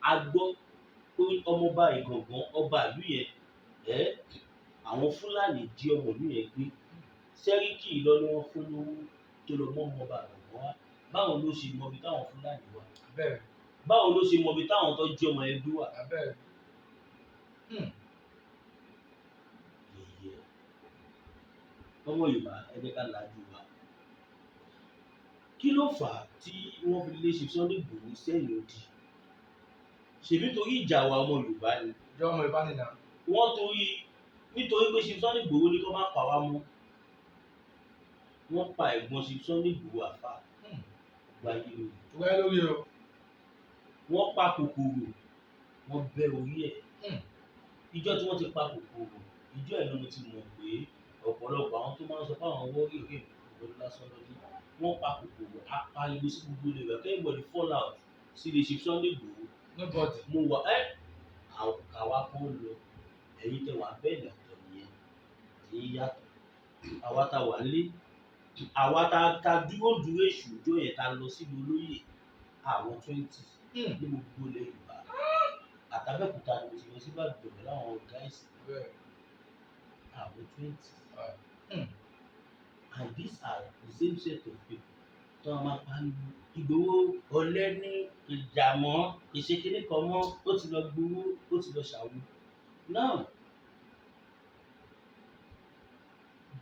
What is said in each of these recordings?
A gbọ́ pé ọmọọba Ìgàngán, ọba ìlú yẹn, ẹ́ àwọn Fúlàní jí ọmọ ìlú yẹn gbé. Sẹ́ríkì lọ ni wọ́n fún lówó tó lọ mọ́ ọmọọba Ìgàngán wá. Báwo ló ṣe mọ ibi táwọn Fúlàní wà? Abẹ́rẹ́. Báwo ló ṣe mọ ibi táwọn tó jí ọmọ yẹn gbé wà? Abẹ́rẹ́. Yẹ̀yẹ́ ọmọ Yorùbá, ẹ jẹ́ ká lajú wa. Kí ló fà á tí wọ́n fi lé ṣe Sunday Igboho sẹ́yìn odi? Ṣèbí torí ìjà wa ọmọ Yorùbá ni. Ìjọba ọmọ Yorùbá nìyà. Wọ́n torí nítorí pé ṣe Sunday Igboho ní kó má pa wá mọ́. Wọ́n pa ẹ̀gbọ́n ṣe Sunday Igboho, àfa gbayé lórí. Wáyé lórí o. Wọ́n pa kòkòrò, wọ́n bẹ́ orí ẹ̀. Ìjọ tí wọ́n ti pa kòkòrò, ìjọ ẹ̀ ló mo ti mọ̀ pé ọ̀pọ̀lọpọ̀ àwọn tó máa ń sọ fún àwọn wọ́ọ̀rì òkè ìgbọ́dọ̀ lásán lọ́dún. Wọ́n pa kòkòrò, apariwo sí gbogbo ilé rẹ̀, everybody fall out sí ilé Chief Sunday Igboho. Nobody. Mo wà ẹ́ àwa kan lọ, ẹ̀yin tẹ wà bẹ́ẹ̀ lọ́tọ̀ nìyẹn tí ń yàtọ̀. Àwa ta wà lé, àwa ta dúró dúró èṣù ọjọ́ yẹn, ta lọ síbi olóyè àwọn 20 ní gbogbo ilẹ̀ Yorùbá. Àtàbẹ̀kúta ni mo ti lọ sí Ìbàdàn pẹ̀lú àwọn guys, àwọn 20. And these are the same set of people tó wọn máa pariwo Ìgbòho ọ̀lẹ ní ìjàmọ́ ìṣekéré kan mọ́, ó ti lọ gbowó, ó ti lọ ṣàwo. Now,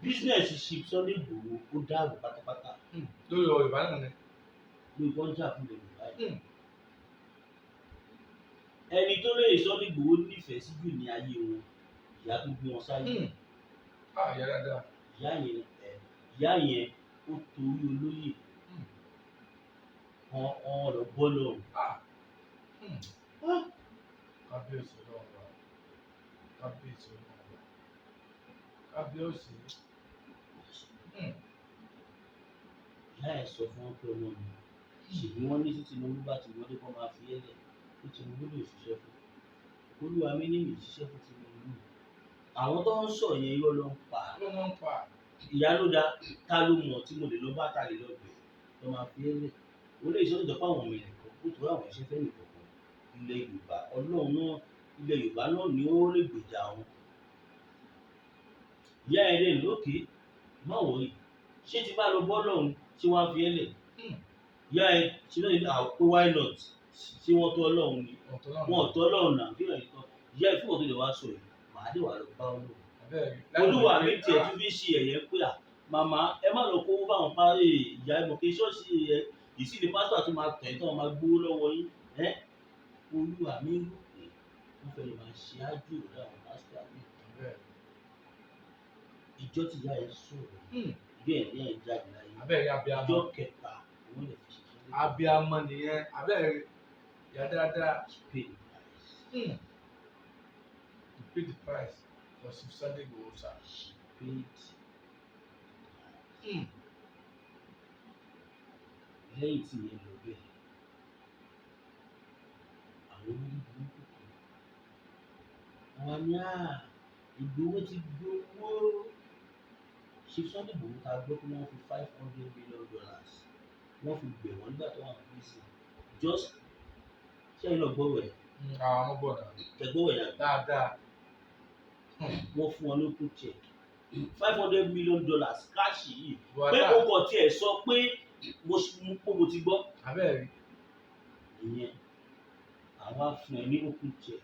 business Chief Sunday Igboho, ó dàrú pátápátá. Lórí ọ̀rọ̀ Yorùbá náà ni. Lórí wọ́n jà fún ilẹ̀ Yorùbá yìí. Ẹni tó lè Sunday Igboho nífẹ̀ẹ́ sí jù ní ayé wọn, ìyá tó bí wọn sáyé. Ah, ìyá dáadáa. Ìyá yẹn ẹ, ìyá yẹn ó torí olóyè wọn wọn lọ bọ́ lọ́rùn. Ah. Kábíyèsí Ọlọ́run wa. Kábíyèsí Ọlọ́run wa. Kábíyèsí. Ìyá ẹ̀ sọ fún wọn pé ọmọ mi, ṣèbí wọ́n ní tí Tinubu bá ti wọlé kó máa fi ẹ́ lẹ̀, pé Tinubu lè ṣiṣẹ́ fún olúwa mi ní mi ṣiṣẹ́ fún Tinubu. Àwọn tó ń sọ yẹn, irọ́ ló ń pa. Ló máa ń pa. Ìyá ló dá ta ló mọ̀ tí mo lè lọ bá, ta lè lọ bẹ̀ lọ máa fi ẹ́ lẹ̀. Ó lè sọ ìjọba àwọn ọmọ ilẹ̀ kan ó tó àwọn iṣẹ́ fẹ́ nìkan kan. Ilẹ̀ Yorùbá, Ọlọ́run náà, ilẹ̀ Yorùbá náà ni ó lè gbèjà wọn. Ìyá ẹ lè lókè má wọ̀nyí, ṣé ti bá lọ bọ́ lọ́hùn, ṣé wọ́n á fi ẹ́ lẹ̀? Ìyá ẹ ṣe náà ní pé why not? Ṣé wọ́n tó Ọlọ́run ni? Ọ̀tọ̀ náà. Wọn ò tó Ọlọ́run náà. Kí lóyún tán ìyá ẹ fún ọ̀tọ̀ lè wá sọ yìí, màá dé wà lọ bá Ọlọ́run. Abẹ́rẹ́. Olúwa mi tiẹ̀ tún fi ṣe ẹ̀yẹ pé à, màmá, ẹ má lọ kówó fáwọn parí ìyá ẹ mọ̀ kí ṣọ́ọ̀ṣì ẹ ìsì ni pásítọ̀ tún máa tẹ̀ tán, máa gbówó lọ́wọ́ yín ẹ. Olúwa mi rò pé wọ́n fẹ́ lọ máa ṣe ájò lọ́dọ̀ àwọn pásítọ̀ mi. Abẹ́rẹ́. Ìjọ tí ìyá ẹ sọ̀rọ̀, ìjọ ẹ̀ ní ẹ̀ jáde láyé. Abẹ́rẹ́ abiyamọ. Ìjọ kẹta wọ́n lè fi ṣe Sunday. Abiyamọ nìyẹn. Abẹ́rẹ́. Ìyá dáadáa. She paid the price. You pay the price for Chief Sunday Igboho sir. She paid the price. Lẹ́yìn tí ìyẹn lọ bẹ́ẹ̀, àwọn olórí burúkú kan wọn ní à Ìgbòho ti gbowó. Chief Sunday Igboho ta gbọ́ pé wọ́n fi $500 million wọ́n fi gbẹ̀ wọ́n nígbà tó wà ní prison. Just ṣé ẹ̀yin náà gbọ́rọ̀ ẹ̀? Àwọn ọmọ gbọ́dọ̀. Ẹ gbọ́rọ̀ ẹ̀ yàtọ̀. Dáadáa. Wọ́n fún wọn ní open check, $500 million cash yìí pé Buhari. o kò tiẹ̀ sọ pé mo pé mo ti gbọ́. Abẹ́rẹ́. Ìyẹn àwa fún ẹ ní open check,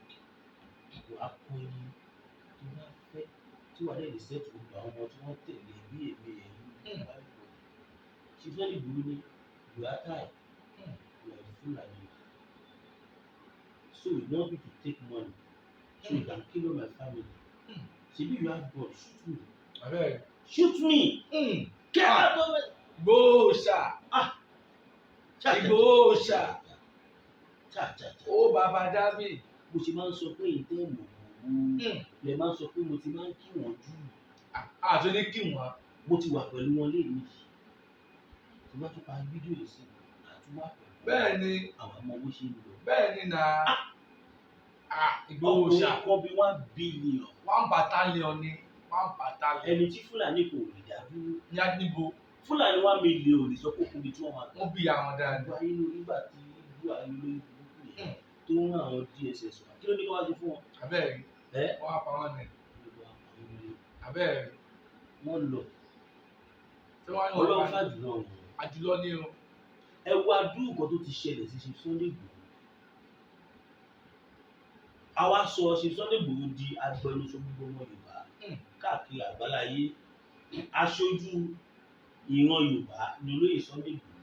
wàá kọ ẹni tó bá fẹ́ tí wàá dẹ̀ lè ṣètò gbogbo àwọn ọmọ tí wọ́n tẹ̀lé bí èmi ẹ̀yìn. Chief Sunday Igboho ní Buratai, you are a Fulani, so you want me to take money so you can kill all my family? Ṣebí you have God, shoot me. Abẹ́rẹ́. Shoot me. Get out of it. Ìgbòho ṣá. Ah. Ìgbòho ṣá. Cha cha cha. Ó bàbá dábì. Mo ṣe máa ń sọ pé ìtẹ́ mọ̀ lẹ máa ń sọ pé mo ti máa ń kí wọ́n jù. Àti ní kí wọ́n. Mo ti wà pẹ̀lú wọn léyìí, tí wọ́n tún parí fídíò yìí sí, àtúwà pẹ̀lú Bẹ́ẹ̀ ni. àwọn ọmọ bó ṣe ń lọ. Bẹ́ẹ̀ ni na. Ìgbòho ṣá. Ọkùnrin kan bí 1 billion. One battalion ni. One battalion. Ẹni tí Fúlàní kò lè dá dúró. Ní níbo. Fúlàní 1 million ò lè sọ pé òkú mi tí wọ́n máa gbà. Wọ́n bí àwọn dáadáa. Buhari ló nígbà tí Buhari lórí burúkú yẹn tó ń rán àwọn àwọn DSS wá. Kí ló ní kó wá ṣe fún wọn? Abẹ́rẹ́. Ẹ́ Wọ́n á pa wọ́n ni. Abẹ́rẹ́. Wọ́n lọ. Tí wọ́n á ní Ọlọ́run wọ́n pa fàjùlọ wọn. Àjùlọ ni o. Ẹ wo adúrú nǹkan tó ti ṣẹlẹ̀ sí Chief Sunday Igboho. Àwa sọ Chief Sunday Igboho di agbẹnusọ gbogbo ọmọ Yorùbá káàkiri àgbáláyé. Aṣojú ìran Yorùbá ni olóyè Sunday Igboho.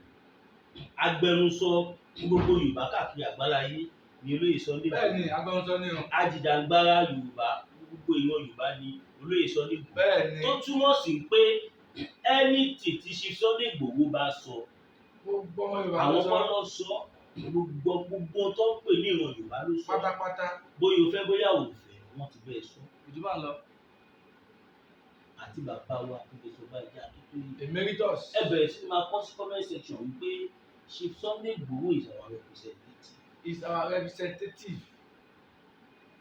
Agbẹnusọ gbogbo Yorùbá káàkiri àgbáláyé ni olóyè Sunday Igboho. Bẹ́ẹ̀ ni, agbẹnusọ ni o. Ajìjàgbara Yorùbá, gbogbo ìran Yorùbá ni olóyè Sunday Igboho. Bẹ́ẹ̀ ni. Tó túmọ̀ sí pé ẹni tí Chief Sunday Igboho bá sọ, gbogbo ọmọ Yorùbá ló àwọn sọ. kan lọ sọ, gbogbo gbogbo tó ń pè ní ìran Yorùbá ló sọ. Pátápátá. Bóyá o fẹ́ bóyá o fẹ́, wọ́n ti bẹ́ẹ̀ sọ. Ìjọba lọ. Àti bàbá wa Professor Banji Akintoye. Emeritus. Ẹ bẹ̀rẹ̀ sí máa kọ sí comment section wípé Chief Sunday Igboho is our representative. Is our representative.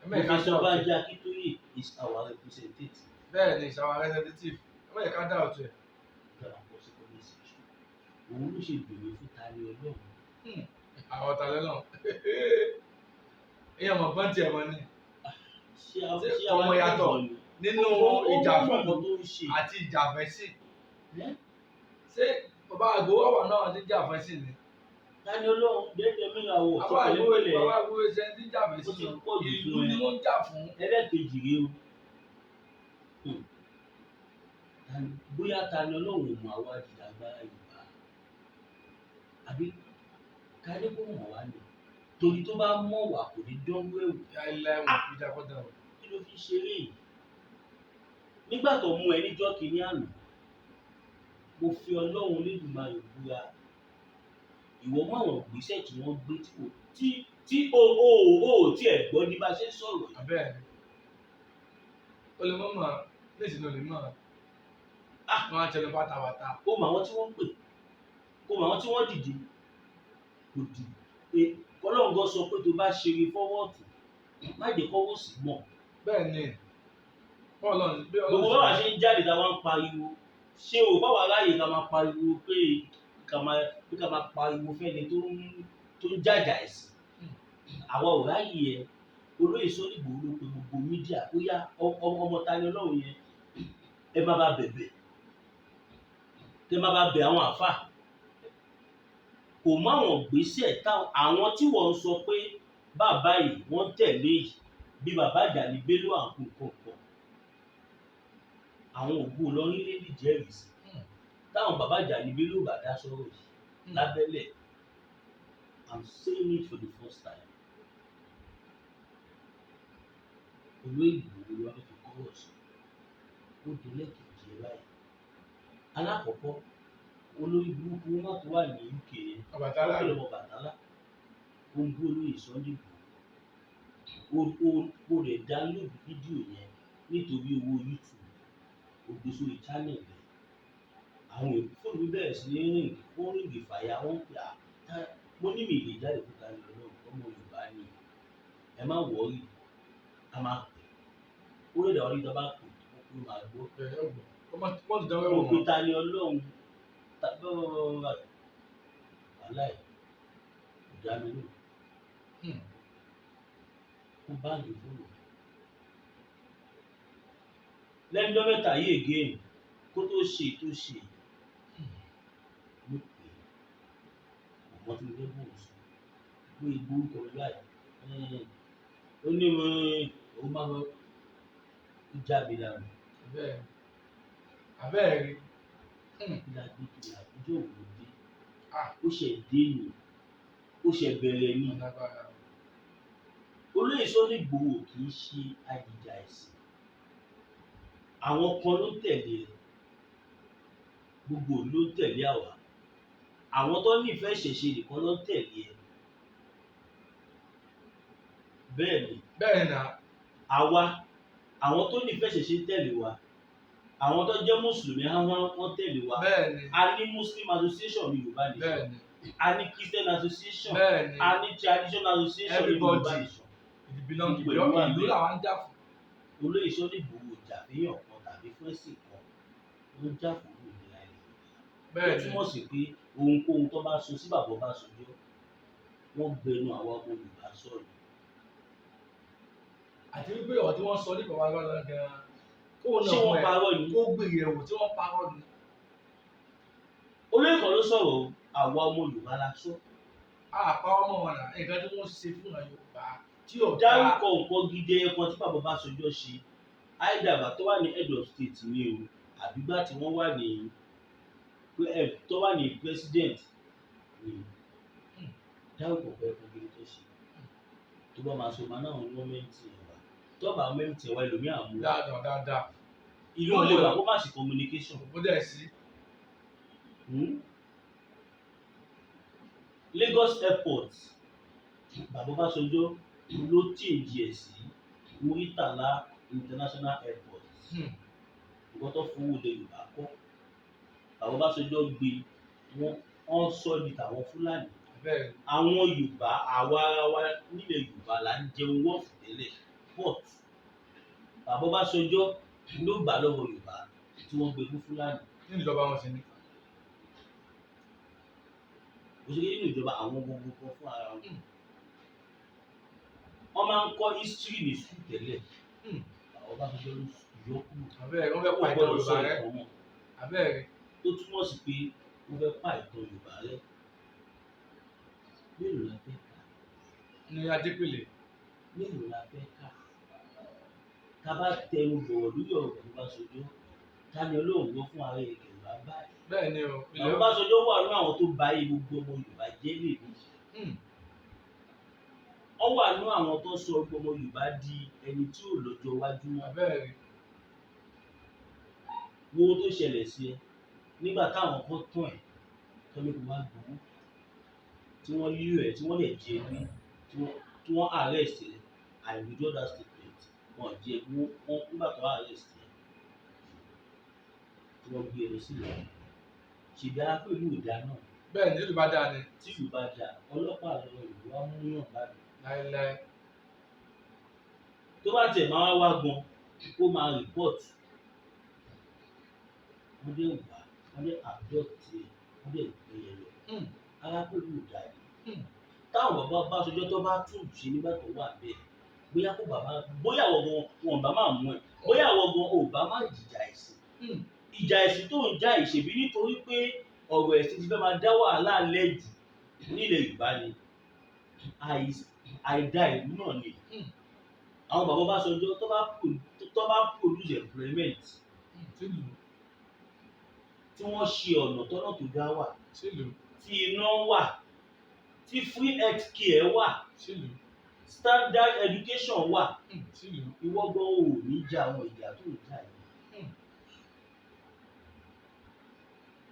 Professor Banji Akintoye is our representative. Bẹ́ẹ̀ ni, is our representative. Ẹ má yẹ ká dá ọ̀tún ẹ̀. Dára kọ sí comment section. Òun ló ṣe béèrè fún Tani Olohun. Àwọn ọ̀tá lọ́nà. Èèyàn mọ̀ gbọ́n tiẹ̀ mọ́ ni. Ṣé Ṣé ṣé ọmọ àwa yàtọ̀ ní nínú ìmọ̀ ni? ìjà Ó mọ̀ fún nǹkan tó ń ṣe. àti ìjà fẹ́sìn. Ẹ́? Ṣé bàbá Ìgbòho wà náà ti jà fẹ́sìn ni? Tani Olohun déédéé mìíràn wọ̀ Bàbá Ìgbòho, bàbá Ìgbòho ṣe ti jà fẹ́sìn Ó ti o. pọ̀ jù Ìlú fún ẹ. ni wọ́n ń jà fún. Ẹlẹ́ẹ̀kejì rèé o. Bóyá Tani Olohun ò mọ àwa ajìjàgbara Yorùbá. Àbí ká ní kó mọ̀ wá ni. Torí tó bá mọ̀ wá kò ní dánwó ẹ̀wò. Láíláí wọn kò jà kọ́ dán o. Kí ló fi ṣeré yìí? Nígbà tó mú ẹ níjọ́ kìíní àná, mo fi Ọlọ́run Olódùmarè búra. Ìwọ mọ àwọn ìgbésẹ̀ tí wọ́n gbé tí kò tí tí o o o tí ẹ̀ gbọ́ ní bá ṣe ń sọ̀rọ̀ yìí. Abẹ́ẹ̀ ni. O lè mọ̀ mọ̀, léṣe ni o lè mọ̀. Wọ́n á tẹnu bàtàbàtà. Ó mọ àwọn tí wọ́n pè, ó mọ àwọn tí wọ́n dìde. Kò dì pé Ọlọ́run gan sọ pé tó bá ṣeré fọwọ́ ọ̀tún, má jẹ́ kọ́wọ́ sí mọ̀. Bẹ́ẹ̀ ni. Bọ́ọ̀lù bí Gbogbo Ọlọ́run báwa ṣe ń jáde táwa ń pariwo, ṣé o báwa ráàyè ká máa pariwo pé ká máa pariwo fẹ́ni tó ń jàjà ẹ̀sìn? Àwa ò ráàyè ẹ. Olóyè Sunday Igboho ló pe gbogbo media bóyá ọmọ Tani Olohun yẹn, ẹ má bá bẹ̀bẹ̀, tẹ má bá bẹ̀ àwọn àfà. Kò mọ àwọn gbèsè táwọn àwọn tí wọ́n ń sọ pé bàbá yìí wọ́n tẹ̀lé yìí bí bàbá Àjàní Bello àǹkó kọ̀ọ̀kan. Àwọn ògbó Ìlọrin lè jẹ́rìí sí. Táwọn bàbá Àjàní Bello bá dá sọ̀rọ̀ yìí lábẹ́lẹ̀. I'm saying it for the first time. Olóyè Ìgbòho ló wá fẹ́ fi kọ́rọ̀ sí. Ó di lẹ́ẹ̀kejì ẹ báyìí. Alákọ̀ọ́kọ́, olórí burúkú má tó wà ní UK yẹn. Ọbàtálá. Ó pè lọ́mọ Bàtálá. Ó ń bú olóyè Sunday Igboho. Ó rẹ̀ download fídíò yẹn nítorí owó YouTube. Ó gbé sórí channel rẹ̀. Àwọn èèyàn fóònù mi bẹ̀rẹ̀ sí ní ring, ó ń ring fàyà, wọ́n ń pè á. Mo ní mi lè jáde fún Tani Olohun, ọmọ Yorùbá ni. Ẹ má worry, a máa pè. Ó lè dà wọ́n ní tí a bá pè, ó máa gbọ́. Bẹ́ẹ̀ yóò gbọ́. Wọ́n ti dánwó Mo ẹ̀wọ̀n pe mọ́. Tani Olohun, wàláì, kò dá mi lóhùn. Ó báǹgì fóònù. Lẹ́nu ọjọ́ mẹ́ta yìí again, kó tó ṣe tó ṣe, mo pè é. Kò mọ̀ tí mo fẹ́ bóun sọ. Mo gbọ́ orúkọ mi báyìí. Ó ní mo, òun máa lọ, ó já mi dànù. Bẹ́ẹ̀ ni. Abẹ́ẹ̀ rí. Kí la gbé kí la ọjọ́ òun ló dé. Ah. Ó ṣẹ̀ dé ni. Ó ṣẹ̀ bẹ̀rẹ̀ ni. Ọ̀nàgbára. Olóyè Sunday Igboho kì í ṣe ajìjà ẹ̀sìn. Àwọn kan ló ń tẹ̀lé rẹ̀. Gbogbo ìlú ló ń tẹ̀lé àwa. Àwọn tó nífẹ̀ẹ́ ìṣẹ̀ṣe nìkan ló ń tẹ̀lé ẹ. Bẹ́ẹ̀ ni. Bẹ́ẹ̀ ni náà. Àwa, àwọn tó nífẹ̀ẹ́ ìṣẹ̀ṣe ń tẹ̀lé wa. Àwọn tó jẹ́ Mùsùlùmí wọ́n tẹ̀lé wa. Bẹ́ẹ̀ ni. A ní Muslim Association ní Yorùbá Nation. Bẹ́ẹ̀ ni. A ní Christian Association. Bẹ́ẹ̀ ni. A ní Traditional Association ní Everybody. Yorùbá Nation. It belong to Gbogbo ìlú wà ìlú bẹ́ẹ̀. làwọn ń jà fún. Olóyè Sunday Igboho jà fẹ́yàn kan tàbí fún ẹ̀sìn kan, ó ń jà fún òmìnira ilẹ̀ Yorùbá. Bẹ́ẹ̀ Ó ni. túmọ̀ sí pé ohunkóhun tó bá sọ sí bàbá Ọbásanjọ́, wọ́n gbẹnu àwa ọmọ Yorùbá sọ̀rọ̀. Àti wípé ọ̀rọ̀ tí wọ́n sọ nípa wa lọ́wọ́ gan-an kó Ṣé náà wọ́n fún ẹ parọ́ ni? kó gbé yẹ̀wò tí wọ́n parọ́ ni. Olóyè kan ló sọ̀rọ̀ o, àwa ọmọ Yorùbá la sọ. Àpá ọmọ wọn náà, nǹkan tí wọ́n ṣe fún àwọn Yorùbá tí ò dáa. Dárúkọ nǹkan gidi ẹ̀kan tí bàbá Ọbásanjọ́ ṣe, àìdàgbà tó wà ní head of state ni o, àbígbà tí wọ́n wà ní tó wà ní president ni. Dárúkọ nǹkan ẹ̀kan gidi tó ṣe. Tó bá máa sọ, máa náà gọ́ọ̀mẹ̀ntì ẹ̀ wá. Tó bá gọ́ọ̀mẹ̀ntì ẹ̀ wá, ẹlòmíà mú. Dáadáa dáadáa. Ìlú ò lè wà kó má sí communication. Kò dẹ̀ sí. Lagos Airport, bàbá Ọbásanjọ́ ló change ẹ̀ sí Muritala International Airport. Nǹkan tó fowó ilẹ̀ Yorùbá kọ́, bàbá Ọbásanjọ́ gbé wọn, wọ́n sọ di tàwọn Fúlàní. Bẹ́ẹ̀. Àwọn Yorùbá, àwa ara wa nílẹ̀ Yorùbá là ń jẹun wọ́ọ̀fù tẹ́lẹ̀, but bàbá Ọbásanjọ́ ló gbà lọ́wọ́ Yorùbá tí wọ́n gbé fún Fúlàní. Nínú ìjọba wọn sì ni. Òṣèré nínú ìjọba àwọn gbogbo kan fún ara wọn. Wọ́n máa ń kọ́ history ní school tẹ́lẹ̀. Bàbá Ọbásanjọ́ ló yọ kúrò. Bẹ́ẹ̀, wọ́n fẹ́ Ó pa ìtàn gbọ́dọ̀ Yorùbá sọ rẹ́. ìtàn wọn. Abẹ́rẹ́. Tó túmọ̀ sí pé wọ́n fẹ́ pa ìtàn Yorùbá rẹ́. Mélòó la fẹ́ kà? Ní Adépèlé. Mélòó la fẹ́ kà? Tá a bá tẹnu bọ̀rọ̀ lórí ọ̀rọ̀ bàbá Ọbásanjọ́, ta ni Ọlọ́run gbọ́ fún ara ẹ̀ Yorùbá báyìí? Bẹ́ẹ̀ ni o. Bàbá Ọbásanjọ́ wà nínú àwọn tó ba ayé gbogbo ọmọ Yorùbá jẹ́ lèmi. Ó wà nínú àwọn tó sọ gbogbo ọmọ Yorùbá di ẹni tí ò lọ́jọ́ iwájú mọ́. Abẹ́rẹ́. Wo ohun tó ṣẹlẹ̀ sí ẹ nígbà táwọn kan tàn ẹ́ tán ní kó wá gbowó, tí wọ́n lé ẹ, tí wọ́n lè jí ẹ gbé, tí wọ́n arrest ẹ. I withdraw that statement. Wọ́n jí ẹ gbé, wọ́n nígbà tó arrest ẹ, tí wọ́n gbé ẹ lọ sílẹ̀. Ṣèbí ara pẹ̀lú ìdá náà. Bẹ́ẹ̀ ni, ìlú bá dáa ni. Tí ìlú bá dáa, ọlọ́pàá lọ ìlú wa mú yàn báyìí. Láéláé. Tó bá tiẹ̀ máa wá gan, ó máa report. Wọ́n dẹ̀ wá, wọ́n dẹ̀ abduct ẹ, wọ́n dẹ̀ gbé ẹ lọ. Ara pẹ̀lú ìdá ni. Táwọn bàbá Ọbásanjọ́ tó bá tún ṣe nígbà tó wà bẹ́ẹ̀, bóyá kó bàbá, bóyá àwọn gan wọn bá máa mú ẹ, bóyá àwọn gan ò bá máa jìjà ẹ̀sìn. Ìjà ẹ̀sìn tó ń já ìṣèbí nítorí pé ọ̀rọ̀ ẹ̀sìn ti fẹ́ máa dá wàhálà lẹ̀ jù nílẹ̀ Yorùbá ni. Àìdá ìlú náà ni. Àwọn bàbá Ọbásanjọ́ tó bá produce employment, Sílùú. tí wọ́n ṣe ọ̀nà tọ́nà tó dá wà, Sílùú. tí iná wà, tí free health care wà, Sílùú. standard education wà, Sílùú. ìwọ gan ò ní jà àwọn ìjà tó ń jà yìí.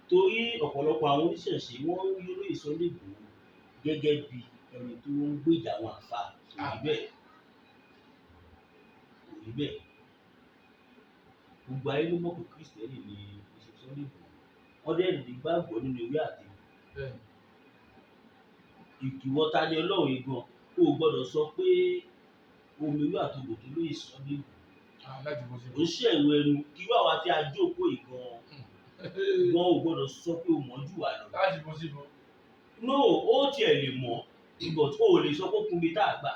Torí ọ̀pọ̀lọpọ̀ àwọn oníṣẹ̀ṣe wọ́n ń rí olóyè Sunday Igboho gẹ́gẹ́ bí ẹni tó ń gbèjà àwọn àfáà. Kò rí bẹ́ẹ̀. Kò rí bẹ́ẹ̀. Gbogbo ayé ló mọ̀ pé Kristẹni ni Bishop Sunday Igboho. Wọ́n dẹ̀ ní gbàgbọ́ nínú ewé àti egbò. Bẹ́ẹ̀. Ìwọ ta ni Ọlọ́run yìí gan, o ò gbọ́dọ̀ sọ pé omi ewé àti egbò tó lóye Sunday Igboho. Láti bó ṣe. Ò ń ṣẹ̀rù ẹnu kí wá wa tí a jókòó yìí gan gan ò gbọ́dọ̀ sọ pé o mọ̀ jù wá lọ. Láti bó ṣe bó. No, ó tiẹ̀ lè mọ̀, but o ò lè sọ pé ó kún mi tá a gbà.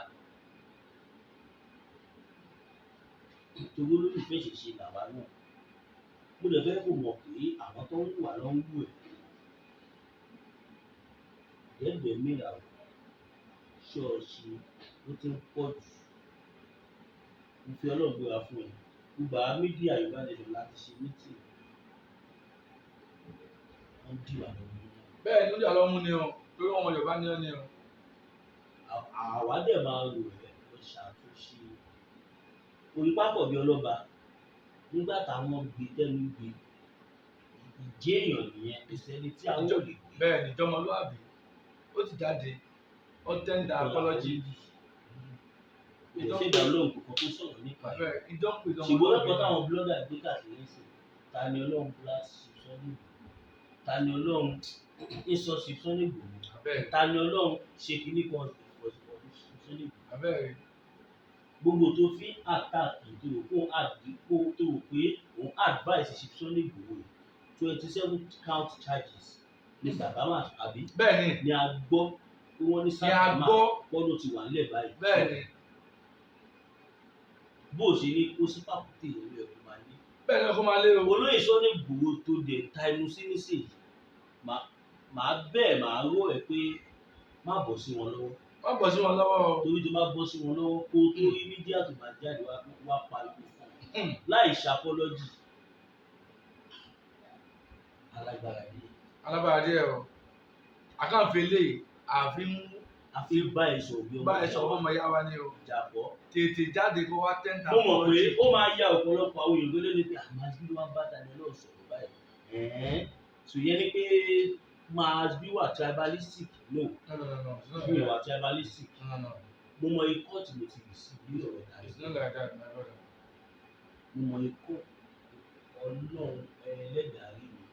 Torí olólùfẹ́ ìṣẹ̀ṣe làwa náà. Mo dẹ̀ fẹ́ kó mọ̀ pé àwọn tó ń wà ló ń wù ẹ́. Dẹ́gbẹ̀ẹ́ mìíràn ṣọ́ọ̀ṣì ó ti ń pọ̀ jù. Mo fi Ọlọ́run búra fún ẹ. Gbogbo àwa media Yorùbá Nation láti ṣe meeting. Wọ́n dì wá lọ́wọ́ mú. Bẹ́ẹ̀ ni, ó dì wá lọ́wọ́ mú ni o, torí ọmọ Yorùbá ni ọ́ ni o. Àwa dẹ̀ máa rò ẹ́ lọ ṣàtúnṣe. Orí pápọ̀ bí ọlọ́ba nígbà táwọn gbé tẹ́nu gbé ìjẹ́ èèyàn nìyẹn, kò sẹ́ni tí àwọn ò lè gbé. Bẹ́ẹ̀ ni, ìjọmọlúwàbí ó ti jáde, ó tender apology. Kò sí ìdá Ọlọ́run kò kọ́ tó sọ̀rọ̀ nípa ẹ̀. Bẹ́ẹ̀, ìjọ ń pè Ṣùgbọ́n ìjọmọlúwàbí. lọ́pọ̀ táwọn blogger gbé káàkiri ń sìn, ta ni Ọlọ́run blast Sunday Igboho? Ta ni Ọlọ́run ń sọ sí Sunday Igboho? Bẹ́ẹ̀. Ta ni Ọlọ́run ṣe kinní kan Sunday Igboho? Abẹ́rẹ́. Gbogbo tó fi attack tó rò pé òun àdínkù tó rò pé òun advice ṣe Sunday Igboho, 27 count charges ní Sàkámà àbí? Bẹ́ẹ̀ ni. Ni a gbọ́ pé wọ́n ní Ni a Sàkámà gbọ́. wọ́n ló ti wà nílẹ̀ báyìí. Bẹ́ẹ̀ ni. Bó o ṣe ní kó sí pàkúté yẹn ló yẹ kó máa ní. Bẹ́ẹ̀ ni kó máa lé o. Olóyè Sunday Igboho tó dẹ̀ ta ẹnu sí nísìnyí, màá bẹ́ẹ̀, màá rọ̀ ẹ́ pé má bọ̀ sí wọn lọ́wọ́. Má bọ̀ sí wọn lọ́wọ́ o. Torí tó bá bọ́ sí wọn lọ́wọ́, kó tó rí media tó máa jáde wá wá pariwo fún ọ láì ṣe apology, alágbára ni. Alábàárà díẹ̀ o. Àkànfẹ́ lè àfi ń A fi bá ẹ sọ̀rọ̀ bí ọmọ bá ẹ sọ̀rọ̀ ọmọ ìyá wa ni o. Jàpọ̀. Tètè jáde kó wá tẹ́ńtà. Mo mọ̀ pé ó máa ya ọ̀pọ̀lọpọ̀ àwọn èèyàn tó lé ní pé àmọ́ bí wọ́n bá ta ni ọlọ́run sọ̀rọ̀ báyìí. Ẹ̀ẹ́n, sò yẹn ni pé máa bí wà tribalistic? No. No, no, no, no. It's not Mi like wà that. tribalistic. No, no, no. Mo mọ ikọ́ tí mo ti rì sí bí ọ̀rọ̀ tàbí. It's not like that, my brother. Mo mọ ikọ́. Ọlọ́run ẹlẹ́dàá rí mi.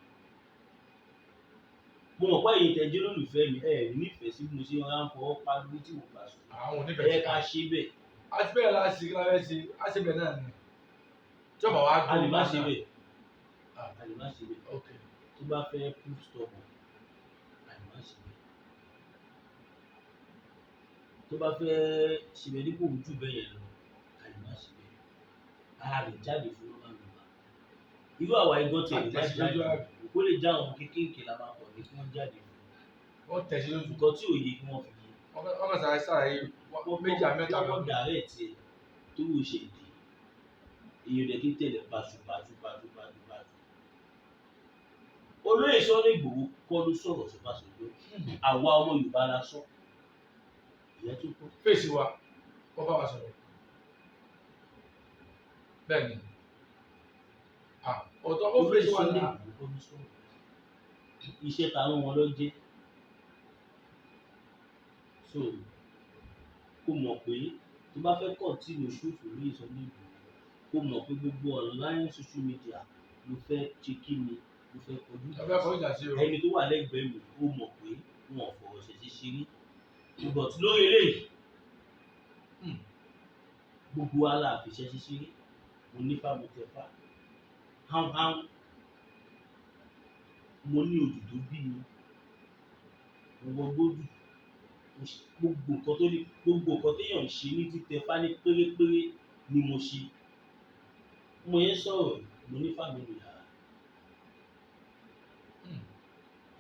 Mo mọ̀ pé ẹ̀yin tẹ́ jẹ́ olólùfẹ́ mi, ẹ̀ nífẹ̀ẹ́ sí bí mo ṣe ń fọwọ́ pa lórí tí mo gbà sùn. Àwọn Ẹ onífẹ̀ẹ́ yẹ sí. ká ṣe bẹ́ẹ̀. Àti bẹ́ẹ̀ la ṣe kí la fẹ́ ṣe, á ṣe bẹ́ẹ̀ náà ni. Tí ọba wa A lè má ṣe náà. bẹ́ẹ̀. Ah. A lè má ṣe bẹ́ẹ̀. Ok. Tó bá fẹ́ proof stubborn, a lè má ṣe bẹ́ẹ̀. Tó bá fẹ́ ṣe bẹ́ẹ̀ dípò ojú bẹ́ẹ̀ yẹn lọ, a lè má ṣe bẹ́ẹ̀. A lè jáde fún normal normal. Irú àwa igan tiẹ̀ lè má Àtẹ̀sí jáde. lójú àbí. Kó lè já àwọn kéékèèké la máa pọ̀ ní kí wọ́n jáde fún. Wọ́n tẹ̀sí lójú. Nǹkan tí ò yẹ kí wọ́n fi yé. Wọ́n kàn sáré sáré méjì àmẹ́ta Wọ́n lọ. kọ́ direct ẹ̀ tó wù ṣe dé. Èèyàn dẹ̀ kí n tẹ̀lé bàṣù bàṣù bàṣù bàṣù bàṣù. Olóyè Sunday Igboho kọ́ ló sọ̀rọ̀ sí Ọbásanjọ́. Àwa ọmọ Yorùbá la sọ. Ìyẹn tó kọ́. Fèsì wa, wọ́n bá wa sọ̀rọ̀. Bẹ́ẹ̀ ni. Ah, ọ̀tọ̀ ó Olóyè fèsì wa Sunday náà. Igboho kọ́ ló sọ̀rọ̀. Iṣẹ́ ta rán wọn lọ jẹ́. So kó mọ̀ pé tó bá fẹ́ continue ṣòfò Olóyè Sunday Igboho, kó mọ̀ pé gbogbo online social media ló fẹ́ ṣe kí ni ló fẹ́ kọjú Ẹ fẹ́ kọjú ìjà sí o. ẹni tó wà lẹ́gbẹ̀ẹ́ mi. Ó mọ̀ pé wọn ò fọ̀rọ̀ ṣẹ̀ṣẹ̀ ṣeré, but lórí eléyìí, gbogbo wa la fi ṣẹ̀ṣẹ̀ ṣeré. Mo nífà, mo tẹ̀fà hánhán, mo ní odù tó bí mi, mo wọ gbódù, mo ṣe gbogbo nǹkan tó ní, gbogbo nǹkan téèyàn ń ṣe ní títẹ̀fá ní pérépéré ni mo ṣe. Mo yẹn sọ̀rọ̀, mo nífà mi nù yàrá.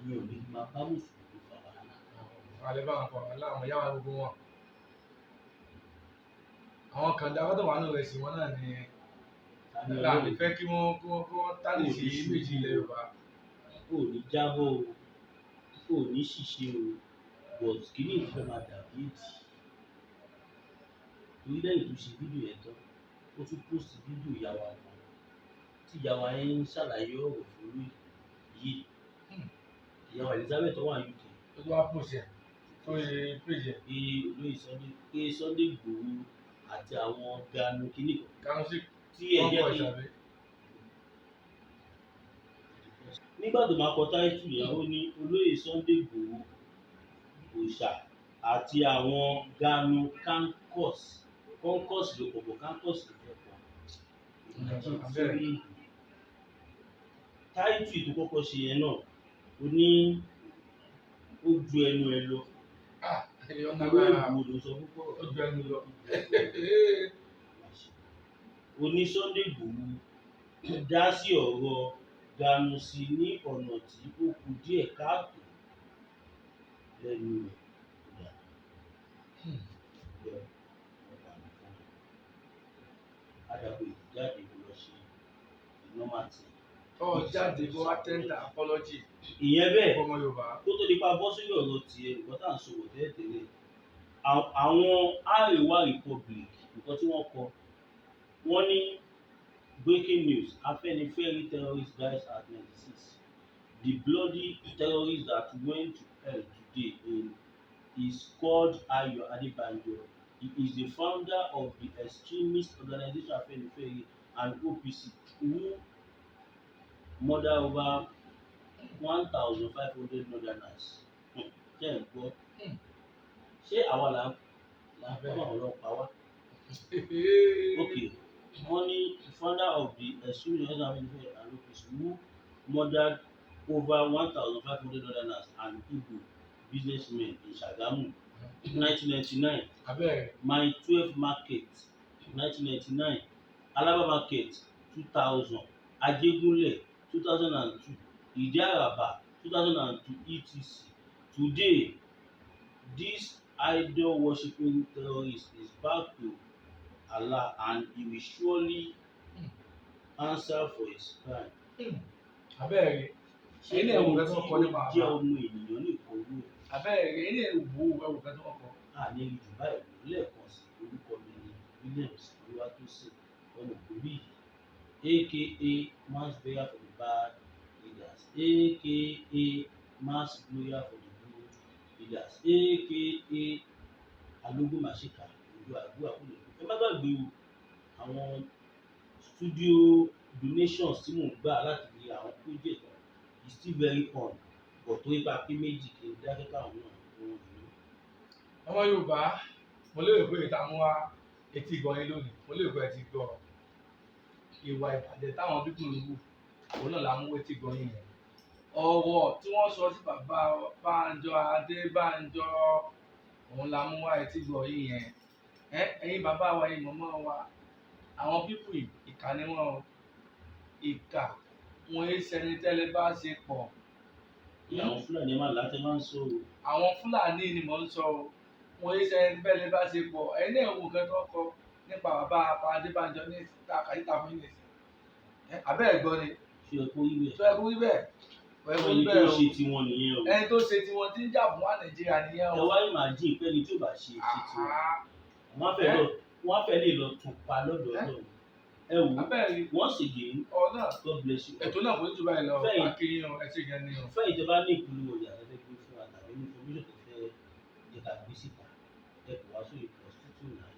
Ìyẹn ò ní máa bá mùsùlùmí fa wàhálà. Àlẹ́ bá wọn fọ aláwọn ìyá wa gbogbo wọn. Àwọn kan dáwọ́ tó wà nínú ẹ̀sìn wọn náà ni Tani láàbí Ọlọ́run fẹ́ kí wọ́n tálè sí méjì ilẹ̀ Yorùbá. Ò ní jábọ́ o, ò ní ṣìṣe o, but kíní yìí fẹ́ máa dàbí èdì torí lẹ́yìn tó ṣe fídíò yẹn tán, ó tún post fídíò ìyá wa kan tí ìyá wa yẹn ń ṣàlàyé ọ̀rọ̀ fún lóyè yìí. Ìyá wa Elizabeth tó wà ní UK. Ó tún wá post ẹ̀ sórí page ẹ̀. Pé olóyè Sunday, pé Sunday Igboho àti àwọn ganu kíní kan Kánú sí tí ẹ jẹ́ wọ́n kí kọ̀ ìṣàbí. Nígbà tó máa kọ táìtù yẹn, ó ní olóyè Sunday Igboho òòṣà àti àwọn ganu kankos. Kankos ló pọ̀ bọ̀, kankos ló fẹ́ pọ̀. Bẹ́ẹ̀. Táìtù tó kọ́kọ́ ṣe yẹn náà, ó ní ó ju ẹnu ẹ lọ. Ah, èèyàn Olóyè lágbára. Igboho ló sọ púpọ̀. Ó ju ẹnu lọ. Oní Sunday Igboho dá sí ọ̀rọ̀ Ganusi ní ọ̀nà tí ó kù díẹ̀ káàtó lẹ́nu rẹ̀ kódà. Bẹ́ẹ̀ wọ́n bá mi fún un. Adàpọ̀ ìjáde kò lọ ṣe normal thing. Ọ jáde kó wá tender apology Ìyẹn bẹ́ẹ̀. fún ọmọ Yorùbá. Kó tó di pa bọ́ sórí ọ̀rọ̀ tiẹ̀, nǹkan tá à ń sọ̀rọ̀ tẹ́lẹ̀tẹ́lẹ̀, àwọn Arewa Republic, nǹkan tí wọ́n kọ, wọ́n ní breaking news: Afenifere terrorist dies at 96. The bloody terrorist that went to hell today in is called Ayo Adebanjo. He is the founder of the extremist organization Afenifere and OPC, who murder over 1,500 northerners. Ṣé ẹ̀ ń gbọ́? Ṣé àwa là ń fẹ́ àwọn ọlọ́pàá wá? Okay, wọ́n ní founder of the extremist organization Afenifere and OPC, who murdered over 1,500 northerners and Igbo businessmen in Shagamu, 1999. Abẹ́rẹ́. Mile 12 Market, 1999. Alaba Market, 2000, Ajegunle, 2002, Idi-Araba, 2002, etc. Today, this idol worshipping terrorist is back to Allah and he will surely answer for his crime. Abẹ́ẹ̀rẹ̀. Ṣé Ẹ̀yin náà ẹ wo ẹni nǹkan tí tí wọ́n kọ ó nípa jẹ́ bàbá. ọmọ ènìyàn lè kọ owó ẹ̀? Abẹ́ẹ̀rẹ̀, ẹ̀yin náà wo, ẹ wo nǹkan tí wọ́n kọ. Àní rí jù báyìí lọ. Lẹ́ẹ̀kan sí, orúkọ mi ni Williams Olúwatósìn ọmọ Ògbórí, aka mass burial for the bad leaders, aka mass burial for the good leaders, aka alógúnmáṣíkà ojú àdúrà kò lè kú. Ẹ má gbàgbé o, àwọn studio donations tí mò ń gbà láti fi àwọn project is still very on, but tó ipa pé méjì kí n dákẹ́ káwọn náà kó wọn lò. Ọmọ Yorùbá, mo lérò pé ìta mú wá etí gbọ́ yín lónìí. Mo lérò pé ẹ ti gbọ́ ìwà ìbàjẹ́ táwọn people ń wù, òun náà la mú etí gbọ́ yín yẹn. Ọ̀rọ̀ tí wọ́n sọ sí bàbá Bánjọ Adébánjọ, òun la mú wá etí gbọ́ yín yẹn. Ẹ ẹ̀yin bàbá wa, ẹ̀yin mọ̀mọ́ wa, àwọn people yìí, ìkà ni wọ́n o. Ìkà wọn é ṣẹni tẹ́lẹ̀ bá ṣe pọ̀. Àwọn Fúlàní máa látẹ máa ń sọ o. Àwọn Fúlàní ni mò ń sọ o. Wọn yé sẹni bẹ́ẹ̀ bá ṣe pọ̀. Ẹ̀yin náà wo nǹkan tó kọ nípa bàbá Adébánjọ ní ìta kàyíta fún yín nìsín. Abẹ́ ẹ̀ gbọ́ ni. Ṣé ẹ kó rí bẹ́ẹ̀? Tó ẹ kó rí bẹ́ẹ̀, ẹ kó rí Ẹni tó bẹ́ẹ̀ o. ṣe tiwọn nìyẹn o. Ẹni tó ṣe tiwọn tí ń jà fún wa Nàìjíríà nìyẹn Ẹ o. wá imagine pé ẹni tí ò bá ṣe tiwọn, Ah, wọ́n á fẹ́ lè lọ tún pa lọ́dọ̀ Ọlọ́run. Ẹ wò ó. Abẹ́ rí. Once again, Ọ̀ náà. God bless you all. Ètò náà kò ní jù báyìí lọ. Fẹ́yìn. Akínyìn o, ẹ ṣé gan ni o. Fẹ́ ìjọba ní ìpolówó ọjà tẹ́tẹ́ gbé fún wa tàbí ní information tó fẹ́ jẹ́ ká gbé síta, ẹ kò wá sórí +229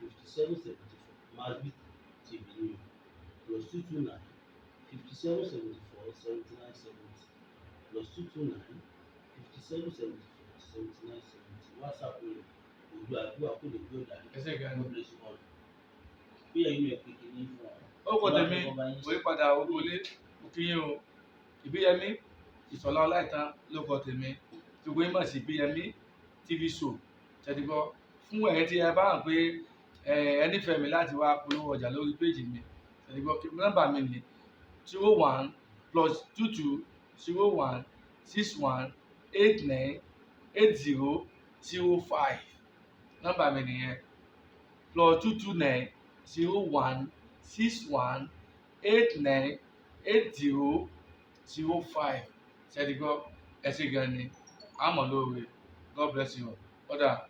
5774, Masbi TV ní o, +229 5774 7970, +229 5774 7970. WhatsApp rẹ̀ ojú àdúrà kò lè gbé ọ̀dà. Ẹ ṣé gan ni. God bless you all. Bí ẹ̀yin náà pé kí ní fún wa. Ó kọ tèmi kò yí padà. Ogolé òkìyìn o, Ìbíyẹmí Ìṣọ̀lá Ọláìtàn ló kọ tèmi, gbogbo yín mọ̀ sí Ìbíyẹmí TV Show. Ṣètìgbọ́ fún ẹ̀yin tí ẹ bá hàn pé ẹ nífẹ̀ẹ́ mi láti wá polówó ọjà lórí péjì mi, ṣètìgbọ́, nọ́mbà mi ní 01 +220 1689 8005. Nọ́mbà mi nìyẹn, +229 01 61 89 80 05. Ṣètìgbọ́, ẹ ṣé gan ni, àmọ́ lóore. God bless you. Ọ̀dà.